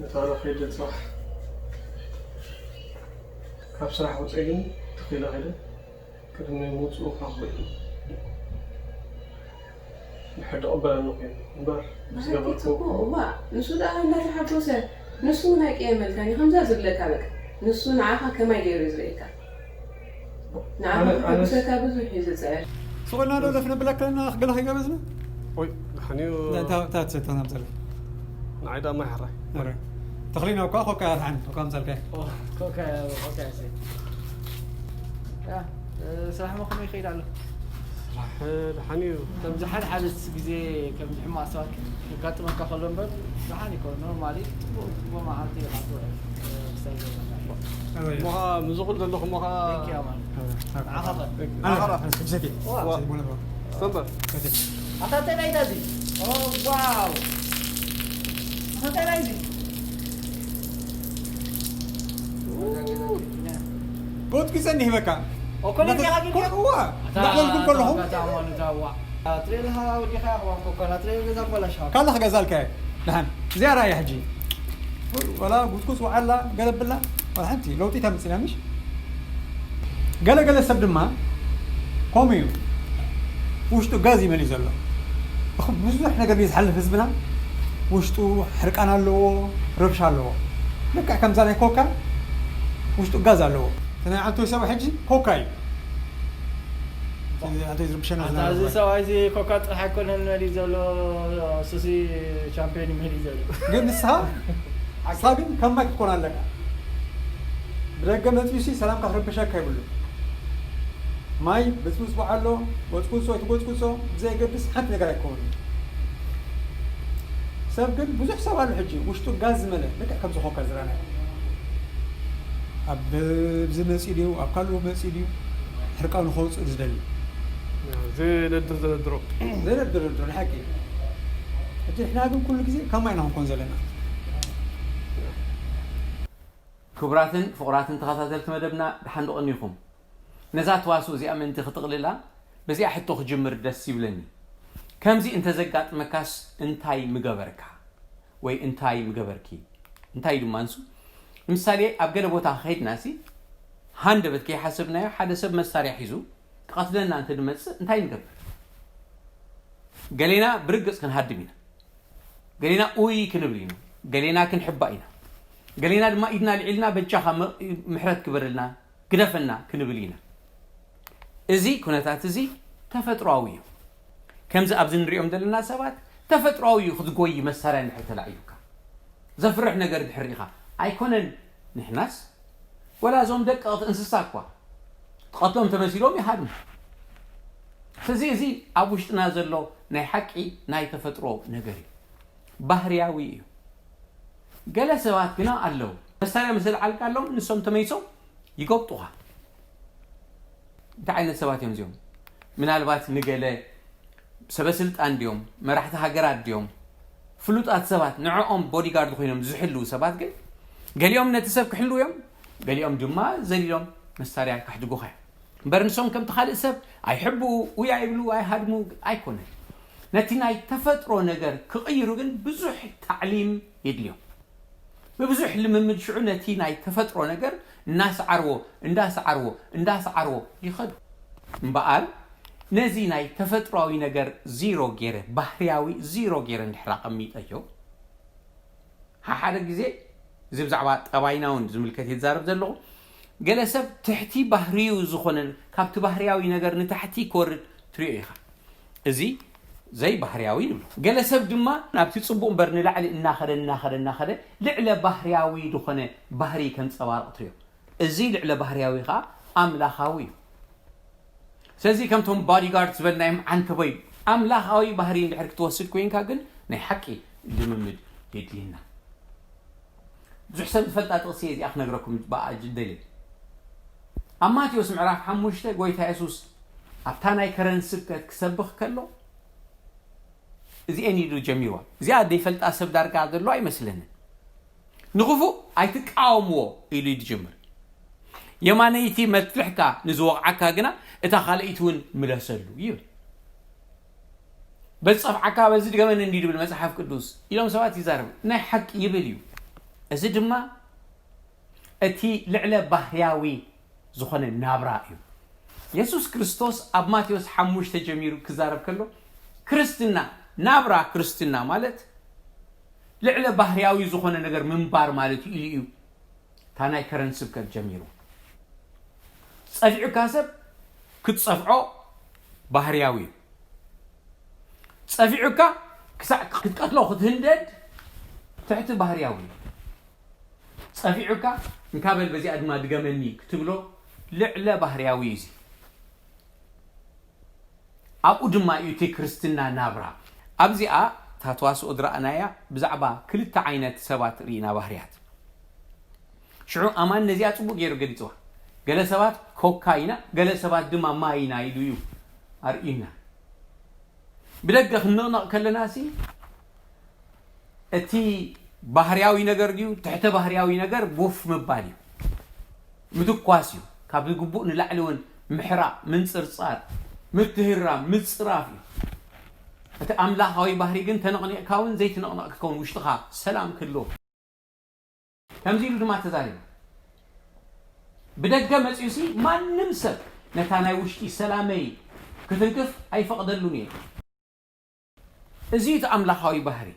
ነታለ ከይደ ፅባሕ ካብ ስራሕ ወፀ ግን ተኺለ ከይደ ቅድሚ ምውፅኡ ካብ ድሕር ደቕበለኒ ኮይኑ እምበር ምስ ባህርኪ ገበርኩ ፅቡቕ እዋ ንሱ ደኣ እንዳተሓጎሰ ንሱ እውን ኣይቀየመልካን እዩ ከምዛ ዝብለካ በቃ ንሱ ንዓኻ ከማይ ገይሩ እዩ ዝርእየካ ንዓኻ ኣነ- ኣነስ- ክሕጉሰካ ብዙሕ እዩ ዝፅዕር ስቑልና ዶ ደፍ ነብላ ከለና ገለ ከይጋበዝና ወይ ድሓንዩ እንታይ ትሰተና ምፀልካ ንዓይ ዳ ማይ ሕራይ ተኽሊና እኳ ኮካ ርሓን እኳ ምፀልካ ኮካ ኮካ ያሴ ስራሕ መ ከመይ ይኸይድ ኣሎ ድሓንዩ ከምዚ ሓደ ሓደ ግዜ ከምዚ ሕማቅ ሰባት ከጋጥመካ ከሎ እምበር ደሓን ይኮ ኖርማሊ ጽቡቅ ጽቡቅ መዓልቲ ኢኻ ትውዕል ክሳይ ዘለካ ሞኻ ምዝኹል ዘለኹ ሞኻ ንዓኻ ኣኸራ ሰቲ ሰንበር ኣታ እንታይ ናይታ እዚ ዋው ኣታ እንታይ ናይ እዚ ቦት ግዜ እንዲህ በቃ ኦኮ ነኛ ግን ዋ እንዳኸልኩም ከለኹም ትሬልካ ወዲኻ ያኽዋን ኮኮና ትሬል ገዛ በላሻ ካላ ክገዛልካ እየ ድሓን እዚኣ ርኣያ ሕጂ ወላ ጉትጉት ውዓላ ገለብላ ወላ ሓንቲ ለውጢ ተምፅና ምሽ ገለገለ ሰብ ድማ ከምኡ እዩ ውሽጡ ጋዝ ይመልእ ዘሎ ብዙሕ ነገር ዝሓልፍ ህዝብና ውሽጡ ሕርቃን ኣለዎ ረብሻ ኣለዎ ልክዕ ከምዛ ናይ ኮካ ውሽጡ ጋዝ ኣለዎ ናይ ዓንቶ ሰብ ሕጂ ኮካ እዩ ኣንተ ዝርብሸና ኣታ እዚ ሰብኣይ እዚ ኮካ ጥራሕ ኣይኮነን መሊእ ዘሎ ሱሲ ቻምፒዮን እዩ መሊእ ዘሎ ግን ንስኻ ንስኻ ግን ከም ማይ ክትኮን ኣለካ ብደገ መፅኡ ሲ ሰላምካ ክርብሸካ ይብሉ ማይ ብፅብፅቦ ኣሎ ጎፅጉፆ ኣይትጎፅጉፆ ብዘየገድስ ሓንቲ ነገር ኣይከውን ሰብ ግን ብዙሕ ሰብ ኣሎ ሕጂ ውሽጡ ጋዝ ዝመለ ልክዕ ከም ዝኾንካ ዝረኣናዮ ኣብ እዚ መፂኡ ድዩ ኣብ ካልኡ መፂኡ ድዩ ሕርቃኑ ከውፅእ ዝደሊ ዝነድር ዘነድሮ ዘነድር ንድሮ ንሓቂ እቲ ንሕና ግን ኩሉ ግዜ ከማይ ኢና ክንኮን ዘለና ክቡራትን ፍቑራትን ተኸታተልቲ መደብና ድሓን ዶ ቀኒኹም ነዛ ተዋስኦ እዚኣ ምእንቲ ክጥቕልላ በዚኣ ሕቶ ክጅምር ደስ ይብለኒ ከምዚ እንተዘጋጥመካስ እንታይ ምገበርካ ወይ እንታይ ምገበርኪ እንታይ ድማ ንሱ ንምሳሌ ኣብ ገለ ቦታ ከይድና ሲ ሃንደበት ከይሓሰብናዮ ሓደ ሰብ መሳርያ ሒዙ ክቐትለና እንተ ድመፅእ እንታይ ንገብር ገሌና ብርግፅ ክንሃድም ኢና ገሌና ኡይ ክንብል ኢና ገሌና ክንሕባእ ኢና ገሌና ድማ ኢድና ልዒልና በጃኻ ምሕረት ግበረልና ግደፈና ክንብል ኢና እዚ ኩነታት እዚ ተፈጥሮኣዊ እዩ ከምዚ ኣብዚ ንሪኦም ዘለና ሰባት ተፈጥሮኣዊ እዩ ክትጎይ መሳርያ እንድሕር ተላዒሉካ ዘፍርሕ ነገር ድሕር ኢኻ ኣይኮነን ንሕናስ ወላ እዞም ደቀቕቲ እንስሳ እኳ ትቐትሎም ተመሲሎም ይሃድሙ ስለዚ እዚ ኣብ ውሽጥና ዘሎ ናይ ሓቂ ናይ ተፈጥሮ ነገር እዩ ባህርያዊ እዩ ገለ ሰባት ግና ኣለዉ መሳርያ ምስ ዘልዓልካሎም ንሶም ተመይሶም ይጎብጡኻ እንታይ ዓይነት ሰባት እዮም እዚኦም ምናልባት ንገለ ሰበስልጣን ድዮም መራሕቲ ሃገራት ድዮም ፍሉጣት ሰባት ንዕኦም ቦዲጋርድ ኮይኖም ዝሕልው ሰባት ግን ገሊኦም ነቲ ሰብ ክሕልው እዮም ገሊኦም ድማ ዘሊሎም መሳርያ ከሕድጉኻ እዮም እምበር ንሶም ከምቲ ካልእ ሰብ ኣይሕብኡ ውይ ኣይብሉ ኣይሃድሙ ኣይኮነን ነቲ ናይ ተፈጥሮ ነገር ክቕይሩ ግን ብዙሕ ታዕሊም የድልዮም ብብዙሕ ልምምድ ሽዑ ነቲ ናይ ተፈጥሮ ነገር እናሰዓርዎ እንዳሰዓርዎ እንዳሰዓርዎ ይኸዱ እምበኣር ነዚ ናይ ተፈጥሮዊ ነገር ዚሮ ገይረ ባህርያዊ ዚሮ ገይረ እንድሕር ኣቐሚጠዮ ሓሓደ ግዜ እዚ ብዛዕባ ጠባይና እውን ዝምልከት ይዛረብ ዘለኹ ገለ ሰብ ትሕቲ ባህርዩ ዝኾነ ካብቲ ባህርያዊ ነገር ንታሕቲ ክወርድ ትሪኦ ኢኻ እዚ ዘይባህርያዊ ንብሎ ገለ ሰብ ድማ ናብቲ ፅቡቅ እምበር ንላዕሊ እናኸደ እናኸደ እናኸደ ልዕለ ባህርያዊ ዝኾነ ባህሪ ከንፀባርቕ ትሪኦ እዚ ልዕለ ባህርያዊ ከዓ ኣምላኻዊ እዩ ስለዚ ከምቶም bodyguard ዝበልናዮም ዓንተቦይ ኣምላኻዊ ባህሪ እንድሕር ክትወስድ ኮይንካ ግን ናይ ሓቂ ልምምድ የድልየና። ብዙሕ ሰብ ዝፈልጣ ጥቕሲ እየ እዚኣ ክነግረኩም ብኣጅደል። ኣብ ማቴዎስ ምዕራፍ ሓሙሽተ ጎይታ የሱስ ኣብታ ናይ ከረን ስብከት ክሰብኽ ከሎ እዚኤን ኢሉ ጀሚርዋ። እዚኣ ዘይፈልጣ ሰብ ዳርጋ ዘሎ ኣይመስለንን። ንኽፉእ ኣይትቃወምዎ ኢሉ ይጅምር። የማነይቲ መትልሕካ ንዝወቕዓካ ግና እታ ካልኣይቲ እውን ምለሰሉ ይብል። በዚ ጸፍዓካ በዚ ድገመኒ እንዲ ድብል መጽሓፍ ቅዱስ ኢሎም ሰባት ይዛረቡ። ናይ ሓቂ ይብል እዩ። እዚ ድማ እቲ ልዕለ ባህርያዊ ዝኾነ ናብራ እዩ። የሱስ ክርስቶስ ኣብ ማቴዎስ ሓሙሽተ ጀሚሩ ክዛረብ ከሎ ክርስትና፣ ናብራ ክርስትና ማለት ልዕለ ባህርያዊ ዝኾነ ነገር ምንባር ማለት እዩ ኢሉ እዩ እታ ናይ ከረን ስብከት ጀሚሩ። ጸፊዑካ ሰብ ክትጸፍዖ ባህርያዊ እዩ። ጸፊዑካ ክሳዕ ክትቀትሎ ክትህንደድ ትሕቲ ባህርያዊ እዩ። ጸፊዑካ እንካ በል በዚኣ ድማ ድገመኒ ክትብሎ ልዕለ ባህርያዊ እዩ እዚ። ኣብኡ ድማ እዩ እቲ ክርስትና ናብራ። ኣብዚኣ እታ ተዋስኦ ዝረኣናያ ብዛዕባ ክልተ ዓይነት ሰባት ርኢና ባህርያት። ሽዑ ኣማን ነዚኣ ጽቡቕ ገይሩ ገሊጽዋ። ገለ ሰባት ኮካ ኢና፣ ገለ ሰባት ድማ ማይ ኢና ኢሉ እዩ ኣርእዩና። ብደገ ክንንቕነቕ ከለና ሲ እቲ ባህርያዊ ነገር ድዩ? ትሕተ ባህርያዊ ነገር ቡፍ ምባል እዩ። ምትኳስ እዩ። ካብ ዝግቡእ ንላዕሊ እውን ምሕራቕ፣ ምንጽርጻር፣ ምትህራም፣ ምጽራፍ እዩ። እቲ ኣምላኻዊ ባህሪ ግን ተነቕኒቕካ እውን ዘይትነቕነቕ ክኸውን ውሽጥኻ ሰላም ክህልዎ። ከምዚ ኢሉ ድማ ተዛሪቡ። ብደገ መጺኡሲ ማንም ሰብ ነታ ናይ ውሽጢ ሰላመይ ክትንክፍ ኣይፈቕደሉን እየ። እዚ እቲ ኣምላኻዊ ባህሪ።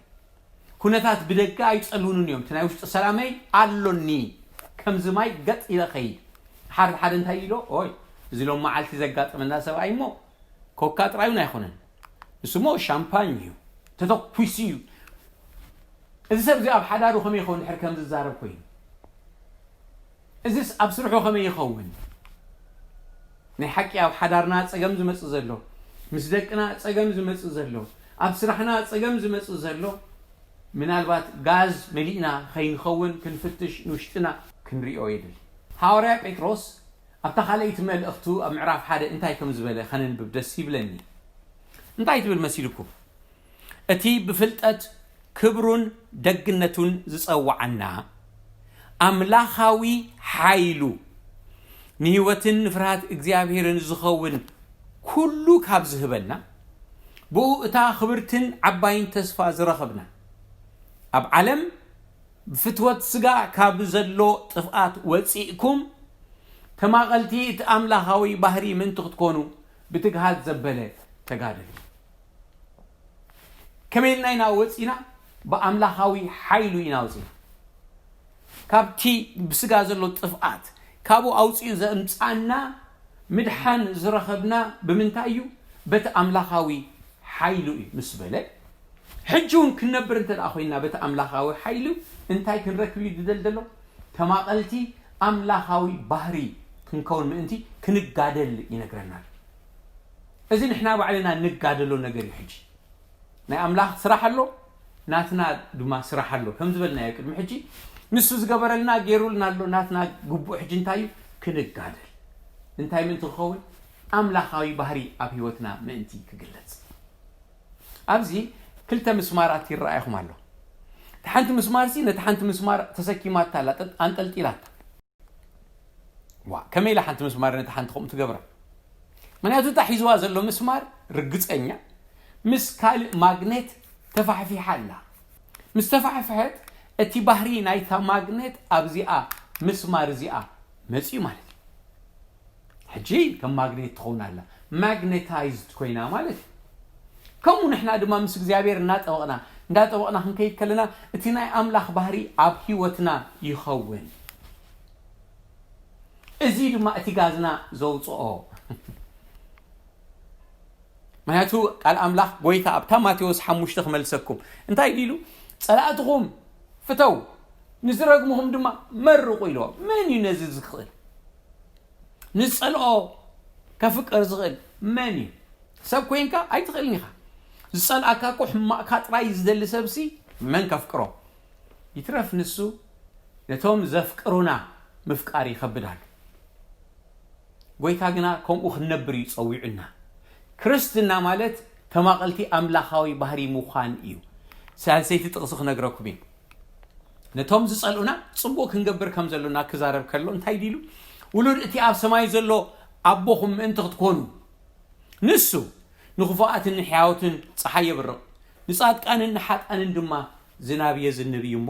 ኩነታት ብደገ ኣይጸልውኑን እዮም። እቲ ናይ ውሽጢ ሰላመይ ኣሎኒ። ከምዚ ማይ ገጥ ኢለ ኸይድ። ሓደ ሓደ እንታይ ኢሎ? ኦይ፣ እዚ ሎም መዓልቲ ዘጋጠመና ሰብኣይ እሞ ኮካ ጥራዩን ኣይኮነን። ንሱ እሞ ሻምፓኝ እዩ። ተተኩሱ እዩ። እዚ ሰብ እዚ ኣብ ሓዳሩ ከመይ ይኸውን ድሕር ከም ዝዛረብ ኮይኑ? እዚስ ኣብ ስርሑ ከመይ ይኸውን? ናይ ሓቂ ኣብ ሓዳርና ጸገም ዝመጽእ ዘሎ፣ ምስ ደቅና ጸገም ዝመጽእ ዘሎ፣ ኣብ ስራሕና ጸገም ዝመጽእ ዘሎ፣ ምናልባት ጋዝ መሊእና ከይንኸውን ክንፍትሽ ንውሽጥና ክንሪኦ የድሊ። ሃዋርያ ጴጥሮስ ኣብታ ካልኣይቲ መልእኽቱ ኣብ ምዕራፍ ሓደ እንታይ ከም ዝበለ ከነንብብ ደስ ይብለኒ። እንታይ ትብል መሲልኩም? እቲ ብፍልጠት ክብሩን ደግነቱን ዝጸውዓና ኣምላኻዊ ሓይሉ ንህይወትን ንፍርሃት እግዚኣብሔርን ዝኸውን ኩሉ ካብ ዝህበና ብኡ እታ ክብርትን ዓባይን ተስፋ ዝረኸብና ኣብ ዓለም ብፍትወት ስጋ ካብ ዘሎ ጥፍኣት ወፂእኩም ተማቐልቲ እቲ ኣምላኻዊ ባህሪ ምእንቲ ክትኮኑ ብትግሃት ዘበለ ተጋደሉ። ከመይ ኢልና ኢና ወፂና? ብኣምላኻዊ ሓይሉ ኢና ወፂና። ካብቲ ብስጋ ዘሎ ጥፍኣት ካብኡ ኣውፂኡ ዘምፃና ምድሓን ዝረኸብና ብምንታይ እዩ? በቲ ኣምላኻዊ ሓይሉ እዩ ምስ በለ ሕጂ እውን ክንነብር እንተ ደኣ ኮይንና በቲ ኣምላኻዊ ሓይሉ እንታይ ክንረክብ እዩ ዝደል ዘሎ? ተማቐልቲ ኣምላኻዊ ባህሪ ክንከውን ምእንቲ ክንጋደል ይነግረና ኣሎ። እዚ ንሕና ባዕልና ንጋደሎ ነገር እዩ። ሕጂ ናይ ኣምላኽ ስራሕ ኣሎ፣ ናትና ድማ ስራሕ ኣሎ ከም ዝበልናዮ ቅድሚ ሕጂ። ንሱ ዝገበረልና ገይሩልና ኣሎ። ናትና ግቡእ ሕጂ እንታይ እዩ? ክንጋደል። እንታይ ምእንቲ ክኸውን? ኣምላኻዊ ባህሪ ኣብ ህይወትና ምእንቲ ክግለጽ። ኣብዚ ክልተ ምስማራት ይረኣይኹም ኣሎ። እቲ ሓንቲ ምስማር ሲ ነቲ ሓንቲ ምስማር ተሰኪማታ ኣላ፣ ጠጥ-፣ ኣንጠልጢላታ። ዋ፣ ከመይ ኢላ ሓንቲ ምስማር ነቲ ሓንቲ ከምኡ ትገብራ? ምክንያቱ እታ ሒዝዋ ዘሎ ምስማር ርግጸኛ ምስ ካልእ ማግኔት ተፋሕፊሓ ኣላ። ምስ ተፋሕፍሐት እቲ ባህሪ ናይታ ማግኔት ኣብዚኣ ምስማር እዚኣ መጺኡ ማለት እዩ። ሕጂ ከም ማግኔት ትኸውን ኣላ። ማግኔታይዝድ ኮይና ማለት እዩ። ከምኡ ንሕና ድማ ምስ እግዚኣብሔር እናጠበቕና፣ እንዳጠበቕና ክንከይድ ከለና እቲ ናይ ኣምላኽ ባህሪ ኣብ ህይወትና ይኸውን። እዚ ድማ እቲ ጋዝና ዘውፅኦ። ምክንያቱ ቃል ኣምላኽ ጎይታ ኣብታ ማቴዎስ ሓሙሽተ ክመልሰኩም እንታይ ኢሉ ኢሉ? "ጸላእትኹም ፍተው፣ ንዝረግምኹም ድማ መርቑ" ኢልዎ። መን እዩ ነዚ ዝኽእል? ንዝጸልኦ ከፍቅር ዝኽእል መን እዩ? ሰብ ኮይንካ ኣይትኽእልን ኢኻ። ዝጸልኣካ እኮ ሕማቕካ ጥራይ ዝደሊ ሰብሲ መን ከፍቅሮ? ይትረፍ ንሱ፣ ነቶም ዘፍቅሩና ምፍቃር ይኸብድ ኣሎ። ጎይታ ግና ከምኡ ክንነብር እዩ ጸዊዑና። ክርስትና ማለት ተማቐልቲ ኣምላኻዊ ባህሪ ምዃን እዩ። ሳልሰይቲ ጥቕሲ ክነግረኩም እዩ። ነቶም ዝጸልኡና ጽቡቕ ክንገብር ከም ዘሎና ክዛረብ ከሎ እንታይ ዲሉ? ውሉድ እቲ ኣብ ሰማይ ዘሎ ኣቦኹም ምእንቲ ክትኮኑ፣ ንሱ ንኽፉኣትን ንሕያውትን ጸሓይ የብርቕ፣ ንጻድቃንን ንሓጣንን ድማ ዝናብ የዝንብ እዩ እሞ፣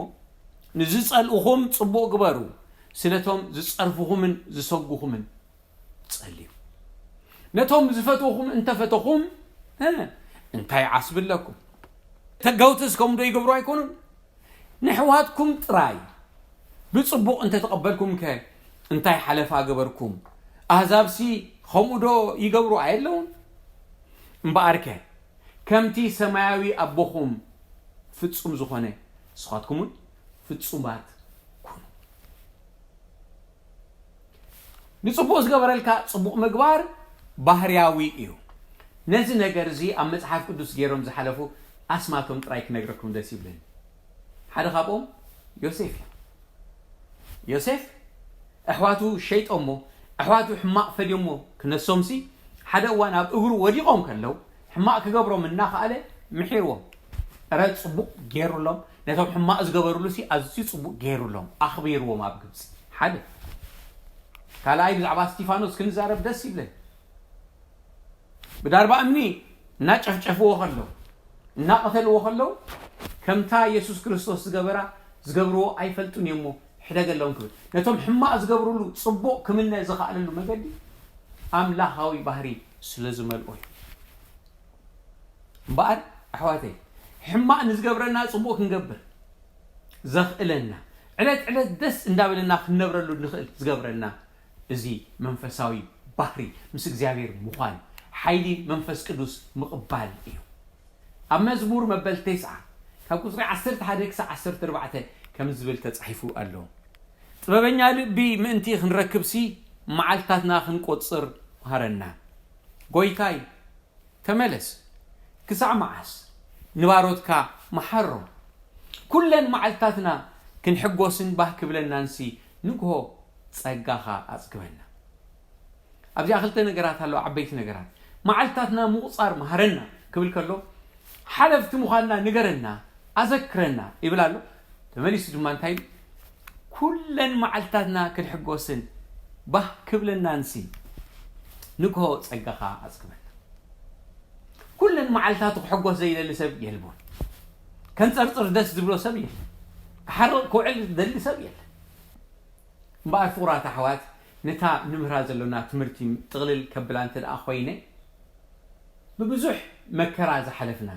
ንዝጸልኡኹም ጽቡቕ ግበሩ፣ ስለቶም ዝጸርፍኹምን ዝሰጉኹምን ጸልዩ። ነቶም ዝፈትውኹም እንተፈተኹም፣ እ፣ እንታይ ዓስቢ ኣለኩም? ተጋውትስ ከምኡ ዶ ይገብሩ ኣይኮኑን? ንሕዋትኩም ጥራይ ብጽቡቕ እንተተቐበልኩም ከ እንታይ ሓለፋ ገበርኩም? ኣህዛብሲ ከምኡ ዶ ይገብሩ ኣየለውን? እምበኣርከ ከምቲ ሰማያዊ ኣቦኹም ፍጹም ዝኾነ፣ ንስኻትኩም እውን ፍጹማት ኩኑ። ንጽቡቕ ዝገበረልካ ጽቡቕ ምግባር ባህርያዊ እዩ። ነዚ ነገር እዚ ኣብ መጽሓፍ ቅዱስ ገይሮም ዝሓለፉ ኣስማቶም ጥራይ ክነግረኩም ደስ ይብለኒ። ሓደ ካብኦም ዮሴፍ እዩ። ዮሴፍ ኣሕዋቱ ሸይጦሞ፣ ኣሕዋቱ ሕማቕ ፈድዮሞ ክነሶምሲ፣ ሓደ እዋን ኣብ እግሩ ወዲቖም ከለዉ፣ ሕማቕ ክገብሮም እናኸኣለ ምሒርዎም። እረ ጽቡቕ ገይሩሎም፣ ነቶም ሕማቕ ዝገበሩሉሲ ኣዝዩ ጽቡቕ ገይሩሎም፣ ኣኽቢርዎም ኣብ ግብጺ። ሓደ። ካልኣይ ብዛዕባ እስቲፋኖስ ክንዛረብ ደስ ይብለኒ። ብዳርባ እምኒ እናጨፍጨፍዎ ከለዉ፣ እናቐተልዎ ከለዉ፣ ከምታ የሱስ ክርስቶስ ዝገበራ ዝገብርዎ ኣይፈልጡን እዮሞ ሕደገሎም ክብል፣ ነቶም ሕማቕ ዝገብሩሉ ጽቡቕ ክምነ ዝኸኣለሉ መገዲ ኣምላኻዊ ባህሪ ስለ ዝመልኦ እዩ። እምበኣር ኣሕዋተይ፣ ሕማቕ ንዝገብረና ጽቡቕ ክንገብር ዘኽእለና፣ ዕለት ዕለት ደስ እንዳበለና ክንነብረሉ ንኽእል ዝገብረና፣ እዚ መንፈሳዊ ባህሪ ምስ እግዚኣብሔር ምዃን፣ ሓይሊ መንፈስ ቅዱስ ምቕባል እዩ። ኣብ መዝሙር መበል ተስዓ ካብ ቁጽሪ ዓሰርተ ሓደ ክሳብ ዓሰርተ ኣርባዕተ ከም ዝብል ተጻሒፉ ኣሎ። ጥበበኛ ልቢ ምእንቲ ክንረክብሲ መዓልታትና ክንቆጽር ምሃረና። ጎይታይ፣ ተመለስ። ክሳዕ መዓስ ንባሮትካ መሓሮም? ኩለን መዓልታትና ክንሕጎስን ባህ ክብለናንሲ ንግሆ ጸጋኻ ኣጽግበና። ኣብዚኣ ክልተ ነገራት ኣለዋ፣ ዓበይቲ ነገራት። መዓልታትና ምቑጻር መሃረና ክብል ከሎ፣ ሓለፍቲ ምዃንና ንገረና፣ ኣዘክረና ይብል ኣሎ። ተመሊሱ ድማ እንታይ ኢሉ? ኩለን መዓልታትና ክንሕጎስን ባህ ክብለናንሲ ንግሆ ጸጋኻ ኣጽግበና። ኩለን መዓልታቱ ክሕጎስ ዘይደሊ ሰብ የልቦን። ከንጸርጽር ደስ ዝብሎ ሰብ የለን። ክሓርቕ ክውዕል ዝደሊ ሰብ የለን። እምበኣር ፍቑራት ኣሕዋት፣ ነታ ንምህራ ዘሎና ትምህርቲ ጥቕልል ከብላ እንተ ደኣ ኮይነ፣ ብብዙሕ መከራ ዝሓለፍና፣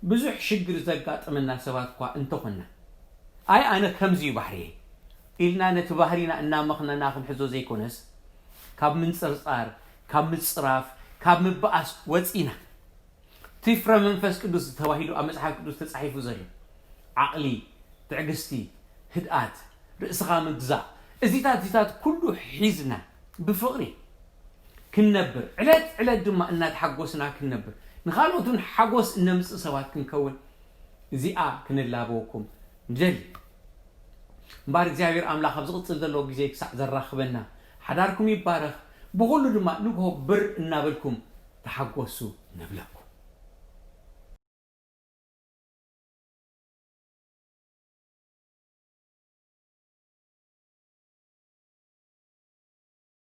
ብዙሕ ሽግር ዘጋጠመና ሰባት እኳ እንተኾንና፣ ኣይ ኣነ ከምዚ እዩ ባህርየይ ኢልና ነቲ ባህሪና እናመኽነና ክንሕዞ ዘይኮነስ፣ ካብ ምንጽርጻር፣ ካብ ምጽራፍ፣ ካብ ምብኣስ ወጺና፣ እቲ ፍረ መንፈስ ቅዱስ ተባሂሉ ኣብ መጽሓፍ ቅዱስ ተጻሒፉ ዘሎ ዓቕሊ፣ ትዕግስቲ፣ ህድኣት፣ ርእስኻ ምግዛእ፣ እዚታት እዚታት ኩሉ ሒዝና ብፍቕሪ ክንነብር፣ ዕለት ዕለት ድማ እናተሓጎስና ክንነብር፣ ንኻልኦት እውን ሓጎስ እነምጽእ ሰባት ክንከውን እዚኣ ክንላበወኩም ንደሊ። እምበኣር እግዚኣብሔር ኣምላኽ ኣብ ዝቕጽል ዘለዎ ግዜ ክሳዕ ዘራኽበና፣ ሓዳርኩም ይባረኽ፣ ብኹሉ ድማ ንግሆ ብር እናበልኩም ተሓጎሱ ንብሎም።